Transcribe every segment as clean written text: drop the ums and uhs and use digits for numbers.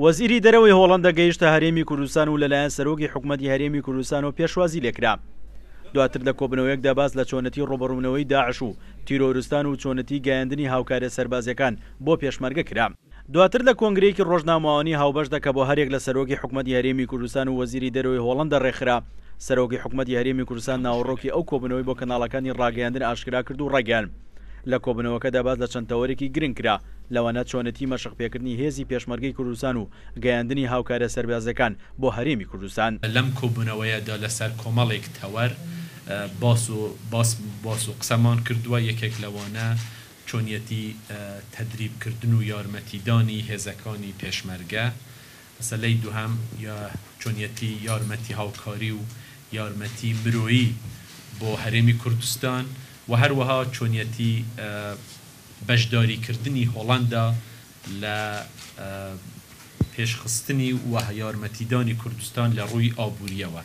وەزیری دەرەوەی هۆڵەندا گەیشتە هەرێمی کوردستان و لەلایەن سەرۆکی حکومەتی هەرێمی کوردستانەوە پێشوازی لێکرا. دواتر لە کۆبوونەوەیەکدا باس لە چۆنێتی ڕووبەڕووبوونەوەی داعش و تیرۆرستان و چۆنێتی گەیاندنی هاوکاریە سەربازیەکان بۆ پێشمەرگە کرا. دواتر لە کۆنگرەیەکی ڕۆژنامەوانی هاوبەشدا کە بۆ هەریەک لە سەرۆکی حکومەتی هەرێمی کوردستان و وەزیری دەرەوەی هۆڵەندا ڕێکخرا، سەرۆکی حکومەتی هەرێمی کوردستان ناوەڕۆکی ئەو کۆبوونەوەی بۆ کەناڵەکانی ڕاگەیاندن ئاشکرا کرد و ڕایگەیاند، لە کۆبوونەوەکەدا باس لە چەند تەوەرێکی گرنگ کرا، لەوانە چۆنێتی مەشقپێکردنی هێزی پێشمەرگەی کوردستان و گەیاندنی هاوکاریە سەربازیەکان بۆ هەرێمی کوردستان. لەم کۆبوونەوەیەدا لەسەر کۆمەڵێک تەوەر باس و باس باس و قسەمان کردووە، یەکێک لەوانە چۆنیەتی تەدریب کردن و یارمەتیدانی هێزەکانی پێشمەرگە، مەسەلەی دووهەم یا چۆنیەتی یارمەتی هاوکاری و یارمەتی مرۆیی بۆ هەرێمی کوردستان و هەروەها چۆنیەتی بەشداری کردنی هۆڵەندا لە پێشخستنی و یارمەتیدانی کوردستان لە ڕووی ئابوورییەوە.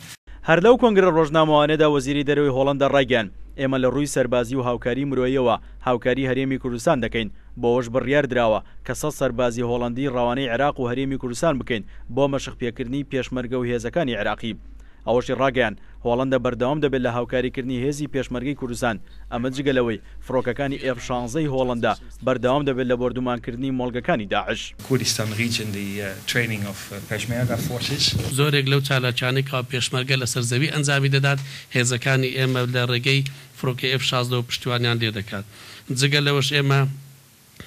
هەر لەو کۆنگرە ڕۆژنامەوانیەدا وەزیری دەرەوەی هۆڵەندا ڕایگەیاند، ئێمە لە ڕووی سەربازی و هاوکاری مرۆییەوە هاوکاری هەرێمی کوردستان دەکەین، بەوەش بڕیار دراوە کە 100 سەربازی هۆڵەندی ڕەوانەی عێراق و هەرێمی کوردستان بکەین بۆ مەشقپێکردنی پێشمەرگە و هێزەکانی عێراقی. ئەوەشی ڕاگەیاند، هۆڵەندا بەردەوام دەبێت لە هاوکاریکردنی هێزی پێشمەرگەی کوردستان، ئەمە جگە لەوەی فڕۆکەکانی ئێف 16 ی هۆڵەندا بەردەوام دەبێت لە بۆردومانکردنی مۆڵگەکانی داعش. Kurdistan Region the training of Peshmerga forces. زۆرێک لەو چالاکیانەی کەوا پێشمەرگە لەسەر زەوی ئەنجامی دەدات، هێزەکانی ئێمە لە ڕێگەی فڕۆکەی ئێف 16 وە پشتیوانیان لێدەکات. جگە لەوەش ئێمە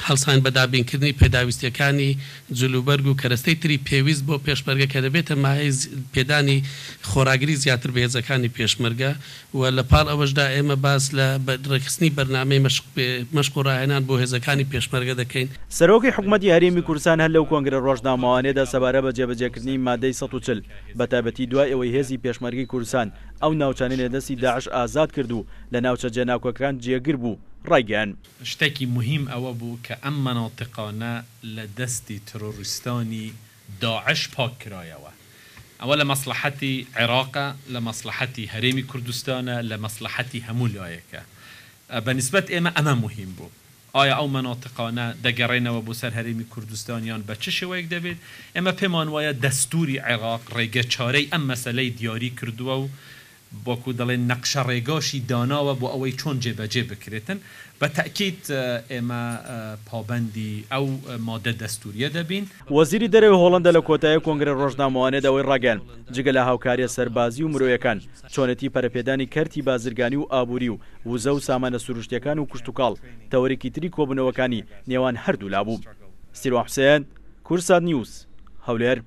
هەڵساین بە دابینکردنی پێداویستییەکانی جلوبەرگ و کەرەستەی تری پێویست بۆ پێشمەرگە کە دەبێتە مایەی پێدانی خۆراگری زیاتر بە هێزەکانی پێشمەرگە و لە پاڵ ئەوەشدا ئێمە باس لە ڕێکخستنی بەرنامەی مەشق مەشق و ڕاهێنان بۆ هێزەکانی پێشمەرگە دەکەین. سەرۆکی حکومەتی هەرێمی کوردستان هەر لەو کۆنگرە ڕۆژنامەوانیەدا سەبارە بە جێبەجێکردنی مادەی 140 بەتایبەتی دوای ئەوەی هێزی پێشمەرگەی کوردستان ئەو ناوچانەی لە دەستی داعش ئازاد کرد و لە ناوچە جێناکۆکەکان جێگر بوو ڕایگەیاند. شتێکی موهیم ئەوە بوو کە ئەم مەناتیقانە لە دەستی ترۆریستانی داعش پاک کرایەوە. ئەوە لە مەسڵەحەتی عێراقە، لە مەسڵەحەتی هەرێمی کوردستانە، لە مەسڵەحەتی هەموو لایەکە. بە نیسبەت ئێمە ئەمە موهیم بوو. ئایا ئەو مەناتیقانە دەگەڕێنەوە بۆ سەر هەرێمی کوردستان یان بە چ شێوەیەک دەبێت؟ ئێمە پێمان وایە دەستووری عێراق ڕێگە چارەی ئەم مەسەلەی دیاری کردووە و وەکو دەڵێن نەقشە ڕێگاشی داناوە بۆ ئەوەی چۆن جێبەجێ بکرێتن، بە تەئکید ئێمە پابەندی ئەو مادە دەستووریە دەبین. وەزیری دەرەوەی هۆڵەندا لە کۆتایی کۆنگرە ڕۆژنامەوانیەدا ئەوەی ڕاگەیاند، جگە لە هاوکاریە سەربازی و مرۆیەکان، چۆنێتی پەرەپێدانی کەرتی بازرگانی و ئابووری و وزە و سامانە سروشتیەکان و کشتوکاڵ تەوەرێکی تری کۆبوونەوەکانی نێوان هەردوولا بوو. سیروان حوسێن، کوردسات نیوز، هەولێر.